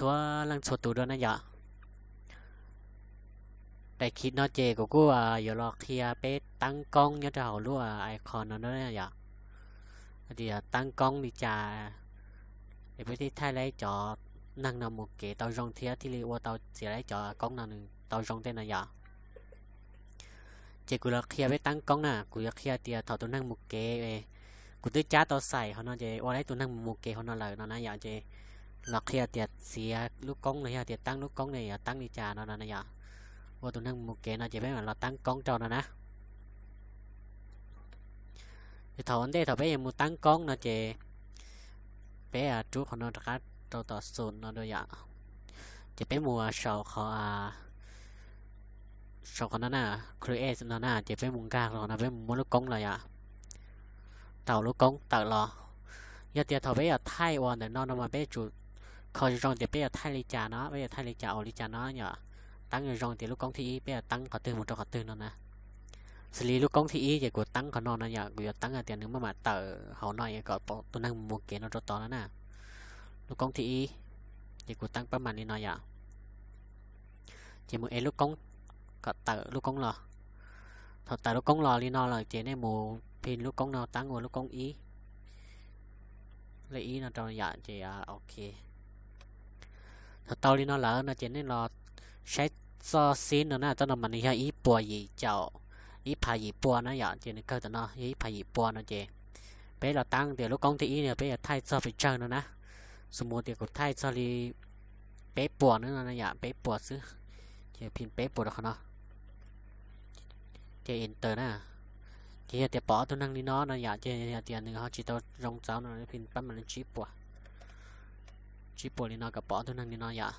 txhua leej txhua tus dua na yom. Daim khiv no ces kuv kuj yuav los qhia peb teeb koob nyob rau hauv lub icon no na yom. Hais tias teeb koob li cas es peb thiaj thaij lawv cov neeg no mus kev tau zoo thiab thiaj li ua tau txiav lawv cov koob no nws tau zoo tej no yom. Ces kuv los qhia peb teeb koob na, kuv yuav qhia tias thaum tus neeg mus kev, kuv twb cab tau xaim hauv no ces ua lawv tus neeg mus mus kev hauv no lawm no na yom, ces los qhia tias txiav lub koob los yog tias teeb lub koob ne yuav teeb li cas no no na yom. Ua tus neeg mus mus kev no ces peb mam los teeb koob rau no na. Ces thaum ua ntej thaum peb yuav mus teeb koob no ces peb rub qhov no rov qab rau tom xum no dua yom. Ces peb mus saum qhov, saum qhov no na, create no na, ces peb mus nkag los no peb mus muab lub koob los yom. Tau lub koob tawm los. Yog tias thaum peb yuav thaij ua ntawm no no mas peb tsum kho zoo zoo tias peb yuav thaij li cas no, peb yuav thaij li cas ua li cas no yom. Teeb zoo zoo tias lub koob thib ib peb yuav teeb qhov twg mus rau qhov twg no na. Xws li lub koob thib ib ces kuv teeb qhov no no yom, kuv yuav teeb hais tias nws maj mam tawm hauv no es kom tus neeg mus mus kev no rau tod no na. Lub koob thib ib, ces kuv teeb pab mam li no yom. Ces mus ev lub koob kom tawm lub koob los. Thaum tawm lub koob los li no lawm ces nej mus phim lub koob no teeb ua lub koob ib, lej ib no rau yom, ces ok. Thaum tau li no lawm no ces nej los saib txoj xib no na, txoj no mas nws yog ib puas yim caum, ib phav yim pua na yom, ces nws kawg tam no yog ib phav yim pua no ces peb los teeb tias lub koob thib ib no peb yuav thaij txog pes tsawg no na. Xws mus tias kuv thaij txog li peb puas no no yom, peb puas xwb, ces phim peb puas rau qhov no, ces enter na. Ces yog tias pom ob tug neeg li no no yom, ces yog tias nws ho tsis tau zoo txaus no phim pab mam li tsib puas, tsib puas li no kom pom ob tug neeg li no yom.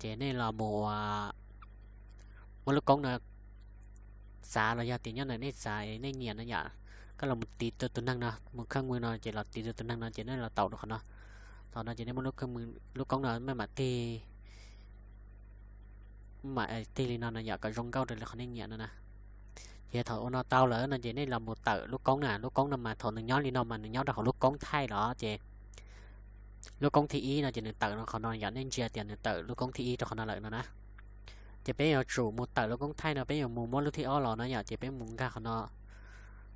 Ces nej los mus ua, muab lub koob no txav los yog tias nyob ntawm nej txav nej nyiam no yom, koj los mus tiv rau tus neeg no, mus kheej mws no ces los tiv rau tus neeg no ces nej los taus rau qhov no. Thaum no ces nej muab lub koob no maj mam tig, maj mam tig li no no yom, kom zoo nkauj raws li qhov nej nyiam no na. Ces thaum ua no tau lawm no ces nej los mus tawm lub koob na, lub koob no mas thaum nws nyob li no mas nws nyob rau hauv lub koob thaij los ces lub koob thib ib no ces nws tawm no qhov no yom, nej ntsia tias nws tawm lub koob thib ib rau qhov no lawm no na. Ces peb yuav tsum mus tawm lub koob thaij no, peb yuav mus muab lub thib ob los no yom, ces peb mus nkag qhov no,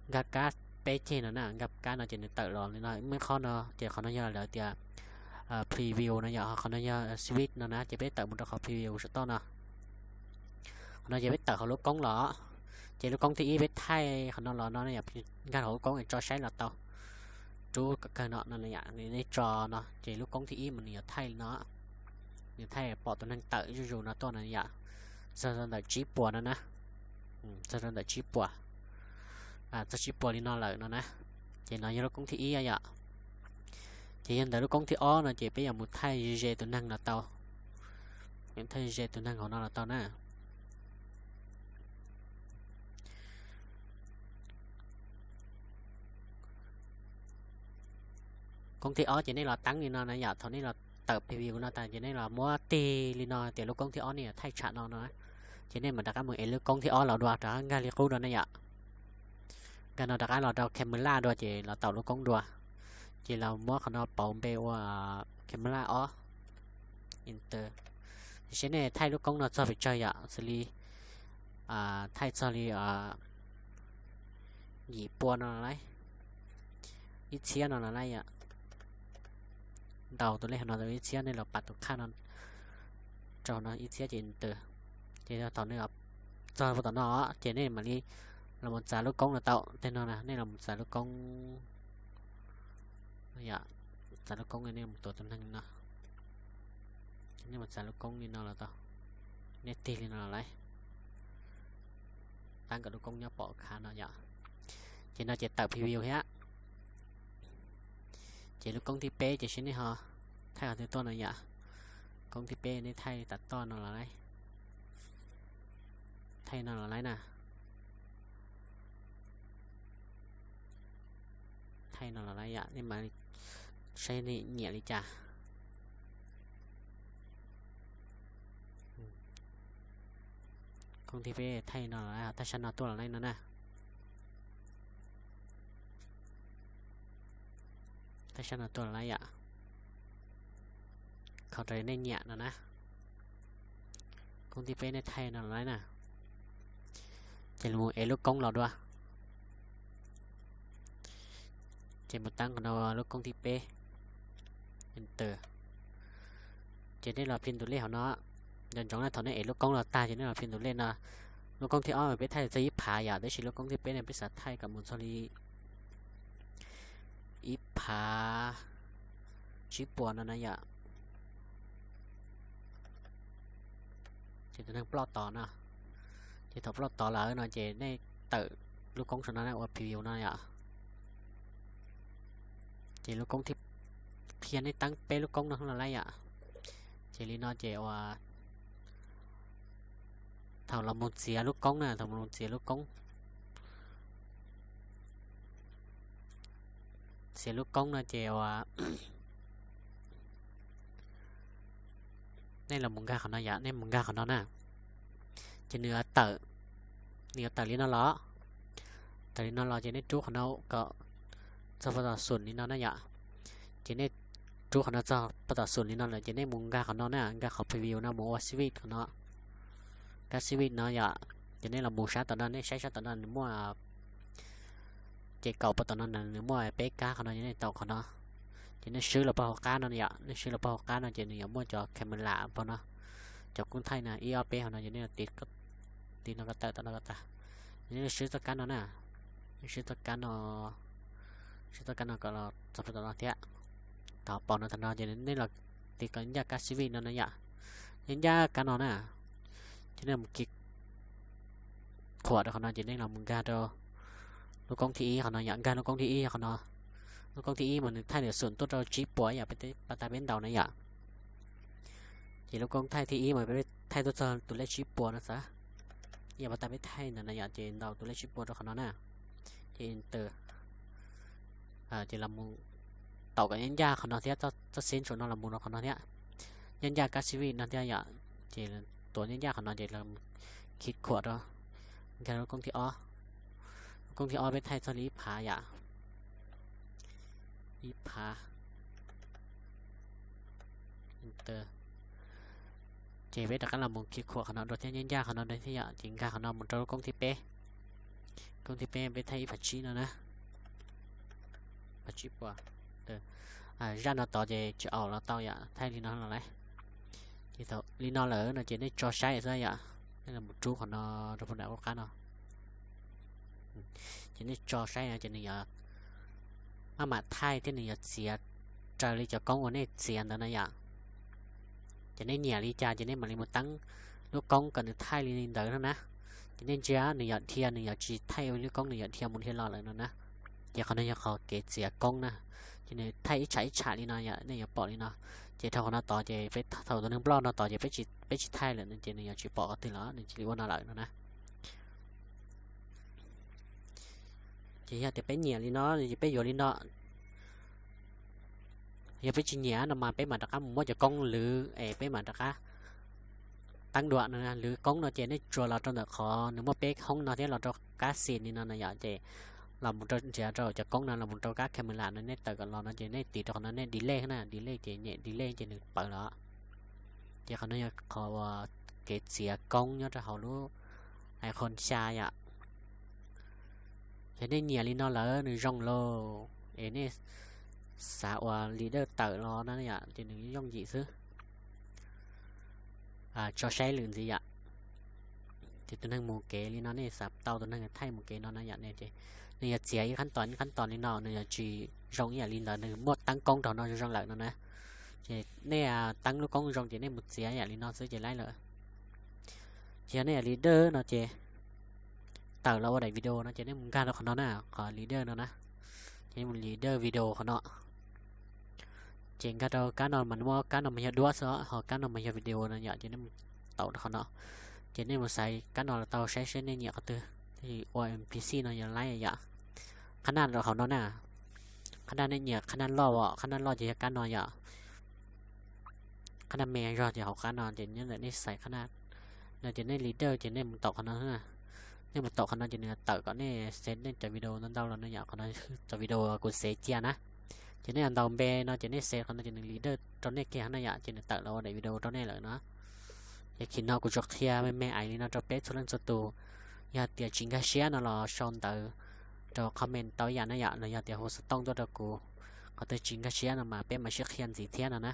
nkag kab peb ceg no na, nkag kab no ces nws tawm los li no, muaj qhov no ces qhov no yog lawv tias preview no yom, qhov no yog switch no na, ces peb tawm mus rau qhov preview saum toj no. Qhov no ces peb tawm hauv lub koob los, ces lub koob thib ib peb thaij qhov no los no yom, nkag hauv lub koob tso saib los tau. Rub kom kawg no no yom, nej tso no ces lub koob thib ib mas nws yuav thaij li no, nws thaij pom tus neeg tawm zuj zus no tuaj no yom, txog rau ntawm tsib puas no na, txog rau ntawm tsib puas, txog tsib puas li no lawm no na. Ces no yog lub koob thib ib yom. Ces yog ntawm lub koob thib ob no ces peb yuav mus thaij ze tus neeg los tau, thaij ze tus neeg hauv no los tau na. Koob thib ob ces nej los teeb li no na yom, thaum nej los tawm preview no tas ces nej los muab tig li no tias lub koob thib ob nej yuav thaij tsham no no, ces nej mam rov qab mus ev lub koob thib ob los dua rov qab nkag li qub dua na yom. Nkag no rov qab los rau camera dua ces los taus lub koob dua, ces los muab qhov no pauv npe ua camera ob, enter. Tiam sis nej thaij lub koob no txog pes tsawg yom, xws li thaij txog li yim pua no los laib, ib txhiab no los laib yom. Ntau tus lej no ib txhiab, nej los pas tus khaj no rau no ib txhiab ces enter. Ces thaum nej txog tom no ces nej mam li los mus txav lub koob no tau tej no na, nej los mus txav lub koob, txav lub koob nej mus tua tus neeg li no, nej mus txav lub koob li no los tau, nej tig li no los laib, tab kom lub koob nyob pom khav no yom. Ces no ces tawm preview thiab. Ces lub koob thib peb ces seb nej ho thaij qhov twg tuaj no yom. Koob thib peb nej thaij tas toj no los laib, thaij no los laib na. Thaij no los laib yom, nej mam saib nej nyiam li cas. Koob thib peb thaij no los laib, thaij sab no tuaj los laib no na. Thaij sab no tuaj los laib yom. Kho raws li nej nyiam no na. Koob thib peb nej thaij no lawm na. Ces mus ev lub koob los dua. Ces mus tab qhov no lub koob thib peb. Enter. Ces nej los phim ntus lej hauv no. Nco ntsoov na, thaum nej ev lub koob los tag ces nej los phim ntus lej no. Lub koob thib ob mas peb thaij txog ib phav yom, tab sis lub koob thib peb no peb xav thaij kom mus txog li ib phav tsib puas no na yom. Ces tus neeg ploj tod no, ces thaum ploj tod lawm no ces nej tawm lub koob saum no na, ua preview no yom. Ces lub koob thib, qhia nej tab peb lub koob no los lawm yom. Ces li no ces ua thaum los mus txiav lub koob na, thaum los txiav lub koob, txiav lub koob no ces ua nej los mus nkag qhov no yom, nej mus nkag qhov no na. Ces nws yuav tawm, nws yuav tawm li no los, tawm li no los ces nej rub qhov no kom txog pov tom xum li no na yom. Ces nej rub qhov no txog pov tom xum li no lawm ces nej mus nkag qhov no na, nkag qhov preview no mus ua save qhov no. Kab save no yom, ces nej los mus sab tom no, nej saib sab tom no nws muaj, ces kaum pov tom no nws muaj peb kab qhov no, ces nej tau qhov no. Ces nej swb los pog hauv qab no yom, nej swb los pog hauv qab no ces nws yuav muaj cov camera pog no, cov koob thaij na, ib ob peb hauv no ces nej tiv no kom tawm, tawm no kom tag. Nej swb txoj kab no na, nej swb txoj kab no, swb txoj kab no kom los txog pov tom no thiab. Thaum pom no tag no ces nej los tiv kom ncaj kab save no na yom, ncaj ncaj kab no na. Ces nej mus kis khuam rau qhov no ces nej los mus nkag rau lub koob thib ib qhov no yom, nkag lub koob thib ib qhov no. Lub koob thib ib mas nws thaij lwm xum tuaj rau tsib puas yom, peb, pab tas peb ntaus na yom. Ces lub koob thaij thib ib mas peb thaij tuaj txog tus lej tsib puas no xav, yog pab tas peb thaij ntawd na yom, ces ntaus tus lej tsib puas rau qhov no na. Ces enter. Ces los mus taum kom ncaj ncaj qhov no thiab, txoj xib saum no los mus rau qhov no thiab, ncaj ncaj kab save no thiab yom. Ces tuav ncaj ncaj qhov no ces los kis khuam rau, nkag lub koob thib ob. Lub koob thib ob peb thaij txog li ib phav yom, ib phav. Ces peb rov qab los mus kis khuam qhov no dua thiab, ncaj ncaj qhov no dua thiab yom, ces nkag qhov no mus rau lub koob thib peb. Koob thib peb peb thaij ib phav tsib no na, phav tsib puas. Zaj no tod ces tsis aum los tau yom, thaij li no los lawm. Ces thaum li no lawm no ces nej tso saib xwb yom, nej los rub qhov no rau puag nram lub qab no. Ces nej tso saib no ces nws yuav maj mam thaij thiab nws yuav txiav raws li cov koob uas nej txiav ntawd na yom. Ces nej nyiam li cas ces nej mam li mus teeb lub koob kom nws thaij li ntawd no na. Ces nej ntsia nws yuav dhia, nws yuav tsis thaij ua lub koob, nws yuav dhia mus dhia los lawm no na. Ces qhov no yog qhov kev txiav koob na. Ces nws thaij ib tsham ib tsham li no yom, nej yuav pom li no. Ces dhau qhov no tod ces peb thaum tus neeg ploj no tod ces peb tsis thaij lawm no ces nws yuav tsis pom qhov twg los, nws cia li ua no lawm no na. Ces yog tias peb nyiam li no ces peb yuav li no. Yog peb tsis nyiam no mas peb mam rov qab mus muab cov koob lwv es peb mam rov qab teeb dua no. Lwv koob no ces nej tsuas los rau ntawm qhov nws muaj peb hoob no thiab los rau kab xim li no na yom, ces los mus rau nrhiav rau cov koob no, los mus rau kab camera no, nej tawm kom los no ces nej tiv rau qhov no nej delete na, delete ces nyem delete ces nws pawv los. Ces qhov no yog qhov uas kev txiav koob nyob rau hauv lub iPhone xya yom. Ces nej nyiam li no lawm nws zoo lauj, es nej xav ua leader tawm los no yom, ces nws yooj yim xwb. Tso saib lwm ntxiv yom. Ces tus neeg mus kev li no, nej xav tau tus neeg thaij mus kev no no yom, nws yuav txiav ib qhab tos ib qhab tos li no, nws yuav tsis zoo ib yam li ntawd, nws muaj teeb koob rau no zoo zoo lawm no na. Ces nej teeb lub koob zoo ces nej mus txiav yam li no xwb ces laib lawm. Ces yog nej yam leader no ces tawm los ua daim video no ces nej mus nkag rau qhov no na, qhov leader no na. Ces nej mus leader video qhov no. Ces nkag rau kab no mas muab kab no mas yog duab xwb, ho kab no mas yog video no yom, ces nej mus taum rau qhov no. Ces nej mus xaiv kab no los tau saib seb nej nyiam qhov twg. Ua N P C no yog laib yom. Qhab naj rau hauv no na. Qhab naj nej nyiam qhab naj loj os, qhab naj loj ces yog kab no yom. Qhab naj me zog ces hauv qab no ces nyob ntawm nej xaiv qhab naj. No ces nej leader ces nej mus taum qhov no. Nej mus taum qhov no ces nws tawm kom nej xaiv nej cov video ntau ntau los no yom, qhov no cov video kuv xaiv cia na. Ces nej yuav ntaus npe no ces nej xav qhov no ces nws li dawj rau nej kiag na yom, ces nws tawm los ua daim video rau nej lawm no. Ces khi no kuv tsuas qhia me me ais li no rau peb txhua leej txhua tus. Yog tias tsis nkag siab no los sau ntawv rau comment tau ib yam na yom, los yog tias hu xov tooj tuaj rau kuv. Qhov twg tsis nkag siab no mas peb mam sib qhia ntxiv thiab no na.